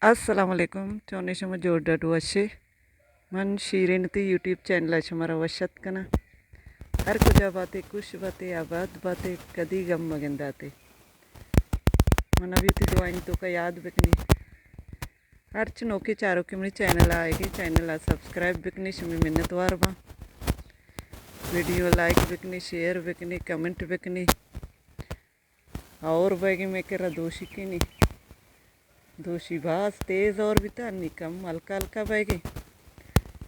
السلام علیکم، چونے شما؟ جوڑ ڈاڈ وشے؟ من شیرین تی یوٹیوب چینل ءَ شمارا وش اتک کناں۔ ہر کجا باتے، خوش باتے، آباد باتے، کدی غم مگنداتے۔ منا بھی وتی دعائیں توکا یاد بکنی۔ ہرچ نوکے چاروکے منی چینل ءَ آئیگے، چینل ءَ سبسکرائب بکنی، شمی منت وار باں۔ ویڈیو لائک بکنی، شیئر بکنی، کمنٹ بکنی۔ اور بئیگیں مئے کرا دوشی کینی۔ دوشی باز تیز اور بیتا، انی کم ہلکا ہلکا بئیگیں۔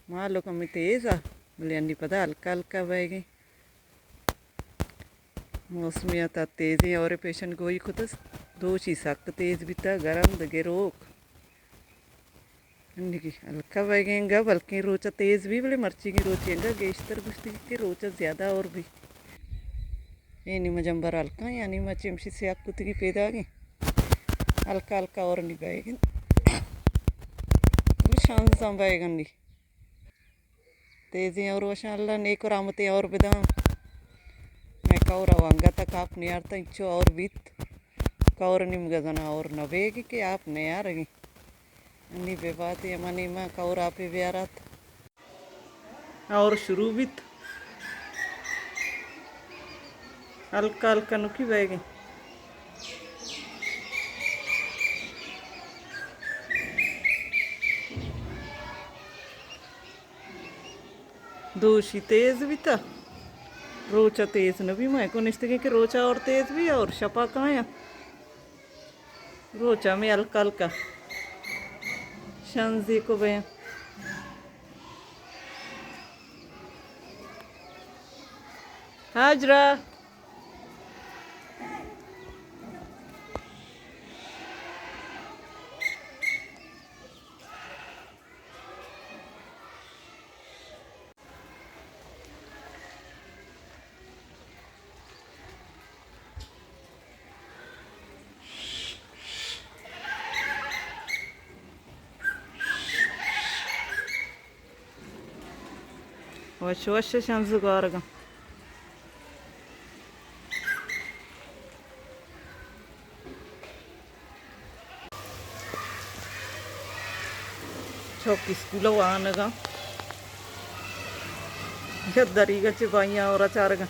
مالو کمی تیز آ، بلے انی پدا ہلکا ہلکا بئیگیں۔ موسمیات ءَ تیزیں اور پیشن گوئی کتس۔ دوشی سک تیز بیتا، گرم دگہ روک۔ انگی ہلکا بئیگیں انگا، بلکیں روچ ءَ تیز بی، بلے مرچیگیں روچے انگا گیشتر گوشتگی کہ روچ ءَ زیادہ اور بی۔ اے نیمہ جمبر ہلکا، یعنی ما چمشی سیاہ کتگی پیداگیں۔ ہلکا ہلکا اور نی بئیگیں۔ گوشان زن بئیگن نی۔ تیزیں اور وشاں، اللہ نیک و رحمتیں اور بداں۔ مئے کور ءَ انگت ءَ آپ نیارتا، انچو اور بیت۔ کور نیمگا زنا اور نہ بیگی کہ آپ نیارگی۔ انی بہ باتی ہما نیما کور آپے بیارات۔ اور شروع بیت۔ ہلکا ہلکا نکی بئیگی۔ دوشی تیز بیتا، روچا تیز نبی۔ ما کو نشتگیں کہ روچا اور تیز بی اور شپا کایا۔ روچا میں ہلکا ہلکا شنزی کو بیا۔ ہاجرہ۔ وش وش شنز گوارگاں۔ چوک اسکول ءَ وانگ ءَ، یک دریگ ءَ چہ بائیاں اور ءَ چارگ ءَ۔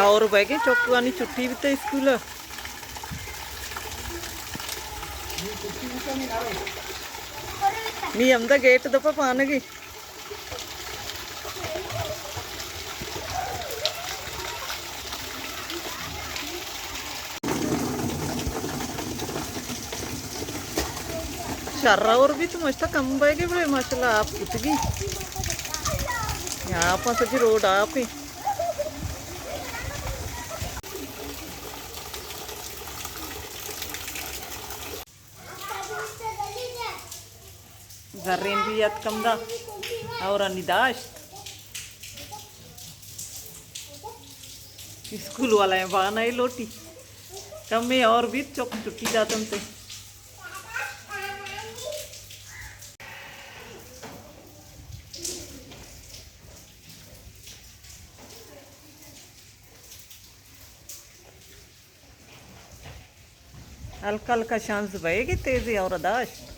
اور بئیگیں چکانی چھٹی بیتہ اسکول۔ نی ہمدا گیٹ دپا پانگی۔ شر اور بیت مشتا کم بئیگی بلے ماشاءاللہ آپ کتگی۔ آپ سجی روڈ آپ۔ زرین بھی اتک ہمدا اور انی داشت۔ اسکول والا ہیں بہانہ لوٹی۔ کمے اور بیت چک چھٹی داتنتے۔ ہلکا ہلکا شانز بئیگی تیزی اور داشت۔